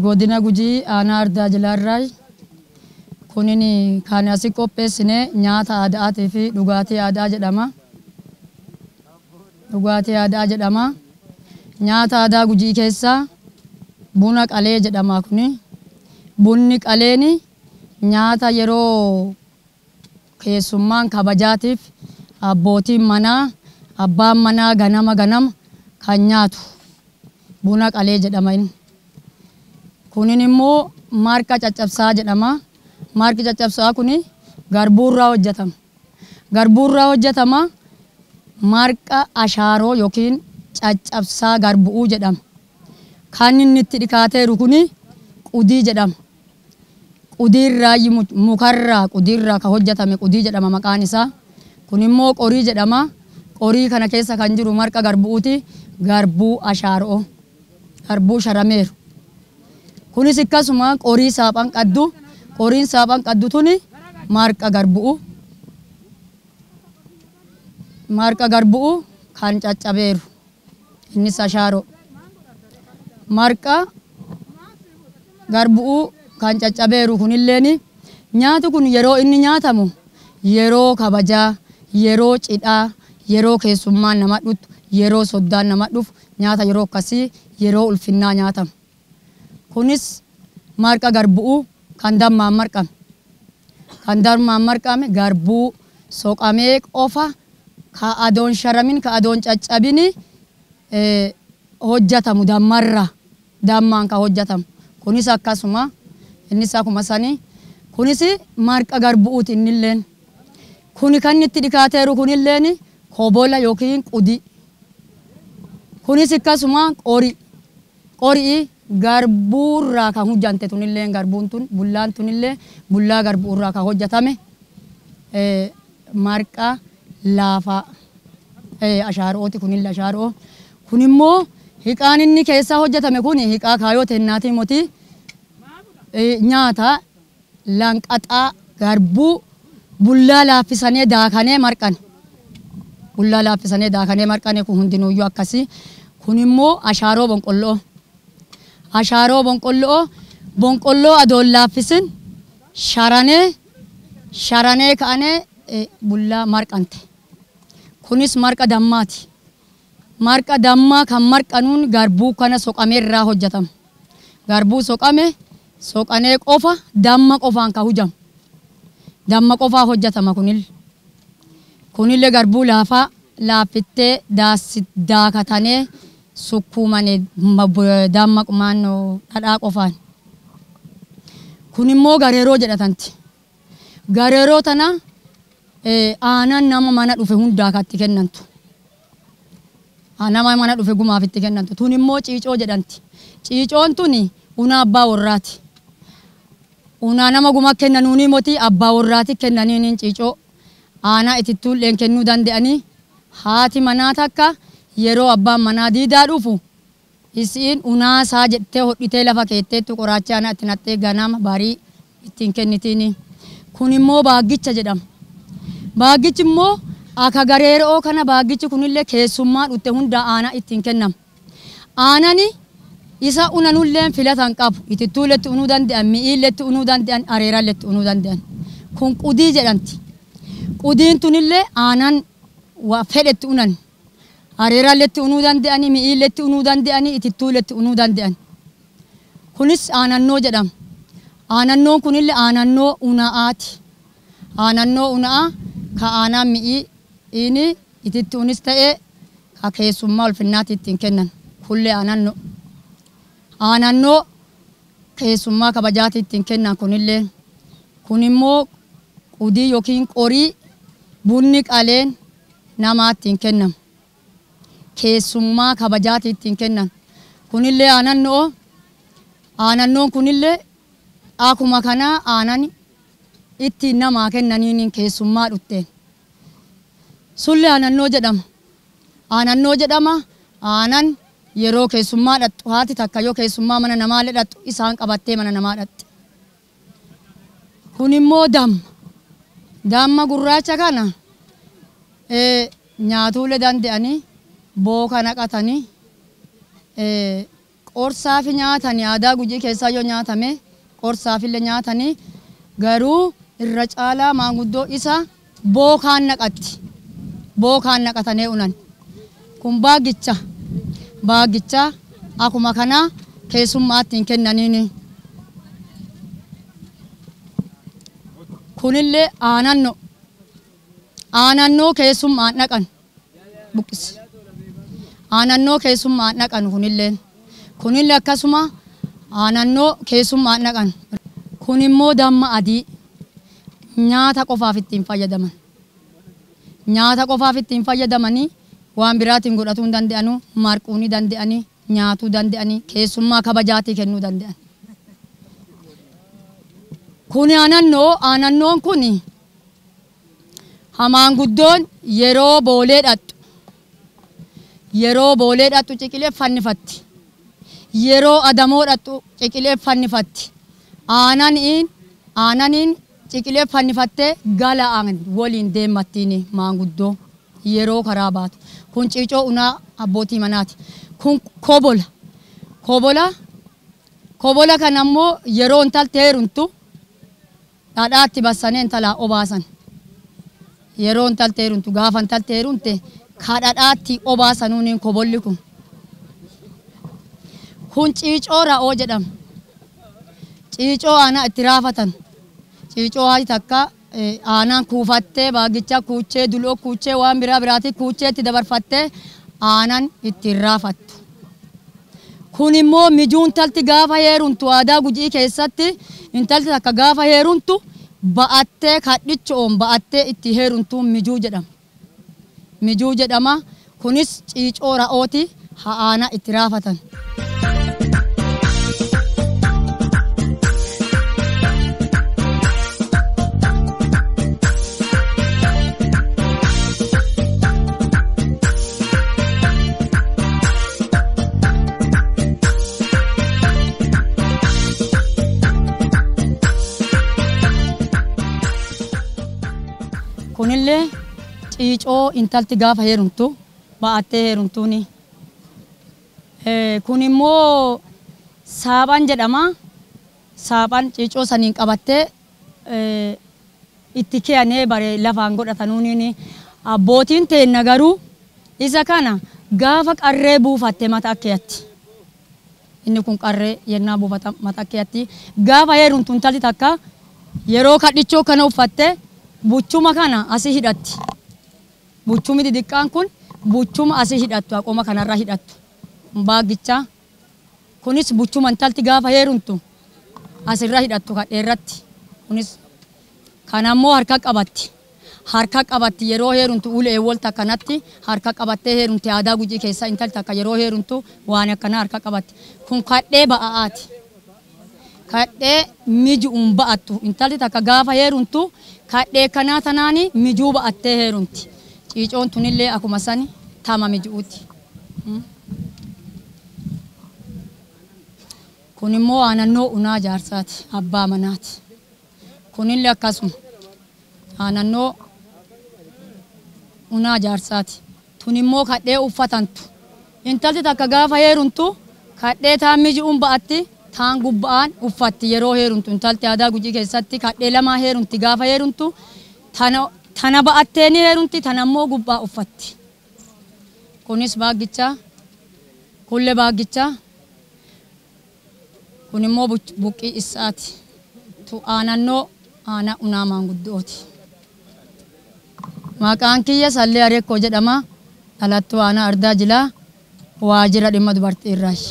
Godina Gujii aanaa Ardaa Jilaarraa kunin kan asii qopheessine nyaata aadaatii fi dhugaatii aadaa jedhama. Dhugaatii aadaa jedhama. Nyaata aadaa Gujii keessaa buna qalee jedhama kuni. Bunni qaleeni nyaata yeroo keessummaan kabajaatiif abbootiin manaa abbaan manaa ganama ganama kan nyaatu buna qalee jedhama inni. Kunin immoo marqa caccabsaa jedhama. Marqi caccabsaa kuni garbuurraa hojjetama. Garbuurraa hojjetama marqa ashaaroo yookiin caccabsaa garbu'uu jedhama. Kan inni itti dhikaateeru kuni qudii jedhama. Qudiirraa mukarraa qudiirraa kan hojjetame qudii jedhama maqaan isaa. Kun immoo qorii jedhama. Qorii kana keessa kan jiru marqa garbu'uuti. Garbuu ashaaroo. Garbuu sharameeru. Kunis akkasuma qorii saaphan qaddu. Qoriin saaphan qaddu tuni marqa garbu'u. Marqa garbu'u kan caccabeeru. Innis ashaaroo. Marqa garbu'u kan caccabeeru kunilleeni nyaati kun yeroo inni nyaatamu yeroo kabajaa, yeroo cidhaa, yeroo keessummaan nama dhuftu, yeroo soddaan nama dhufu nyaata yeroo akkasii yeroo ulfinnaa nyaatama. Kunis marqa garbu'u kan dammaan marqame. Kan dammaan marqame garbuu soqamee qofa ka adoon sharamin ka adoon caccabini hojjetamu dammarraa dammaan ka hojjetamu. Kunis akkasuma innis akkuma sanii kunis marqa garbu'uuti innilleen. Kuni kan itti dhikaateeru kunilleen kobola yookiin qudii. Kunis akkasuma qorii. Qorii garbuurraa kan hojjante tunilleen garbuun tun bullaan tunillee bullaa garbuurraa kan hojjetame marqa laafaa ashaarooti kunillee ashaaroo. Kun immoo hiqaan inni keessaa hojjetame kun hiqaa kaayoo tennaatii moti nyaata lanqaxaa garbuu bullaa laaffisanii daakanee marqan. Bullaa laaffisanii daakanee marqane kun hundinuyyuu akkasii. Kun immoo ashaaroo bonqolloo. Ashaaroo bonqolloo bonqolloo adoon laaffisin sharanee sharanee ka'anee bullaa marqante. Kunis marqa dammaati. Marqa dammaa kan marqanuun garbuu kana soqamee irraa hojjetama. Garbuu soqame soqanee qofa damma qofaan kan hujamu. Damma qofaa hojjetama kunille. Kunillee garbuu laafaa laaffittee daakatanee sukkuumane damma maannoo dhadhaa qofaan. Kun immoo gareeroo jedhatanti. Gareeroo tana aanan nama mana dhufe hundaa kan itti kennantu. Nama mana dhufe gumaaf itti kennantu. Tun immoo ciicoo jedhamti. Ciicoon tuni una abbaa warraati. Una nama guma kennanuuni moti abbaa warraati kennaniin ciicoo. Aanaa itittuulleen kennuu danda'anii haati manaa takka yeroo abbaan manaa diidaa dhufu isiin unaasaa jettee hodhitee lafa keetteettu qoraacha aanaa itti naqxee ganama barii ittiin kennitiini. Kun immoo baaggicha jedhama. Baaggichi immoo akka gareeroo kana baaggichi kunillee keessummaa dhufte hunda aanaa ittiin kennama. Aanani isa unanulleen filatan qabu. Itittuuletti unuu danda'an, mi'iilletti unuu danda'an, areeralletti unuu danda'an. Kun qudii jedhamti. Qudiin tunillee aanan fedhetti unan. Areeralletti unuu danda'ani, mi'iilletti unuu danda'ani, itittuuletti unuu danda'an. Kunis aanannoo jedhama. Aanannoon kunillee aanannoo una'aati. Aanannoo una'aa ka aanaan mi'ii inni ititti unis ta'ee ka keessummaa ulfinnaatti ittiin kennan. Kullee aanannoo. Aanannoo keessummaa kabajaatti ittiin kennan kunillee. Kun immoo qudii yookiin qorii bunni qaleen namaa ittiin kennamu. Keessummaa kabajaatti ittiin kennan. Kunillee aanannoo. Aanannoon kunillee akkuma kanaa aanan ittiin namaa kennaniin keessummaa dhufteen. Sullee aanannoo jedhama. Aanannoo jedhama. Aanan yeroo keessummaa dhaqxu haati takka yoo keessummaa mana namaa dhaqxu isaan qabattee mana namaa dhaqxi. Kun immoo damma. Damma gurraacha kana nyaatuulee danda'anii booka naqatanii Qorsaafi nyaatanii aadaa Gujii keessaa yoo nyaatame qorsaafillee nyaatanii garuu irra caalaa maanguddoo isa bookaan naqatti. Bookaan naqatanii unan. Kun baaggicha. Baaggicha akkuma kana keessummaatti hin kennaniini. Kunillee aanannoo. Aanannoo keessummaan dhaqan. Buqqisi. Aanannoo keessummaan dhaqan kunillee. Kunillee akkasuma aanannoo keessummaan dhaqan. Kun immoo damma adii nyaata qofaaf ittiin fayyadaman. Nyaata qofaaf ittiin fayyadamanii waan biraatiin godhatuu hin danda'anu, marquu ni danda'anii, nyaatuu danda'anii, keessummaa kabajaatii kennuu danda'an. Kun aanannoo, aanannoon kun hamaanguddoon yeroo boolee dhaqxu. Yeroo boolee dhaqxu ciqilee fannifatti. Yeroo adamoo dhaqxu ciqilee fannifatti. Aananiin ciqilee fannifattee gala'aan waliin deemattiin maanguddoo yeroo karaa baatu. Kun ciicoo unaa abbootii manaati. Kun kobola. Kobola, kobola kana immoo yeroo intalti heerumtu dhadhaatti bassanii intalaa obaasan. Yeroo intalti heerumtu gaafa intalti heerumte ka dhadhaatti obaasanuun kobolli kun. Kun ciicoo ra'oo jedhama. Ciicoo aanaa itti raafatan. Ciicoo haati takka aanaan kuufattee baaggicha kuuchee duloo kuuchee waan biraa biraatti kuuchee itti dabarfattee aanan ittiin raafattu. Kun immoo mijuu intalti gaafa heerumtu aadaa Gujii keessatti intalti takka gaafa heerumtu ba'attee kadhichoon ba'attee itti heerumtu mijuu jedhama. Mijuu jedhama. Kunis ciicoo ra'ooti haa aanaa itti raafatan. Kunillee ciicoo intalti gaafa heerumtu ba'attee heerumtuuni. Kun immoo saaphan jedhama. Saaphan ciicoo saniin qabattee itti keeyanii bare lafaan godhatanuuni. Abbootiin teenna garuu isa kana gaafa qarree buufatte mata akkeeyatti. Inni kun qarree yennaa buufata mata akkeeyatti. Gaafa heerumtu intalti takka yeroo kadhichoo kana uffatte buchuma kana asii hidhatti. Buchumi xixiqqaan kun buchuma asii hidhattu akkuma kanarra hidhattu. Baaggicha kunis buchuma intalti gaafa heerumtu asirra hidhattu kadheerratti. Kunis kanammoo harka qabatti. Harka qabatti yeroo heerumtu ulee wal takkanatti harka qabattee heerumti aadaa Gujii keessa intalti takka yeroo heerumtu waan akkanaa harka qabatti. Kun kadhee ba'aati. Kadhee mijuun ba'attu intalti takka gaafa heerumtu kadhee kanaa tanaani mijuu ba'attee heerumti. Ciicoon tunillee akkuma sani tama mijuuti. Kun immoo aanannoo unaa jaarsaati abbaa manaati. Kunillee akkasuma aanannoo unaa jaarsaati. Tun immoo kadhee uffatantu. Intalti takka gaafa heerumtu kadhee taan mijuun ba'atti taan gubba'aan uffatti yeroo heerumtu intalti aadaa Gujii keessatti kadhee lamaa heerumti gaafa heerumtu tana ba'attee ni heerumti tana immoo gubbaa uffatti. Kunis baaggicha, kullee baaggicha, kun immoo buqqii isaati. Tu aanannoo aanaa unaa maanguddooti. Maqaan kiyya Sallee Areekkoo jedhama. Dhalattuu aanaa Ardaa Jilaa waajjira dhimma dubartii irraayi.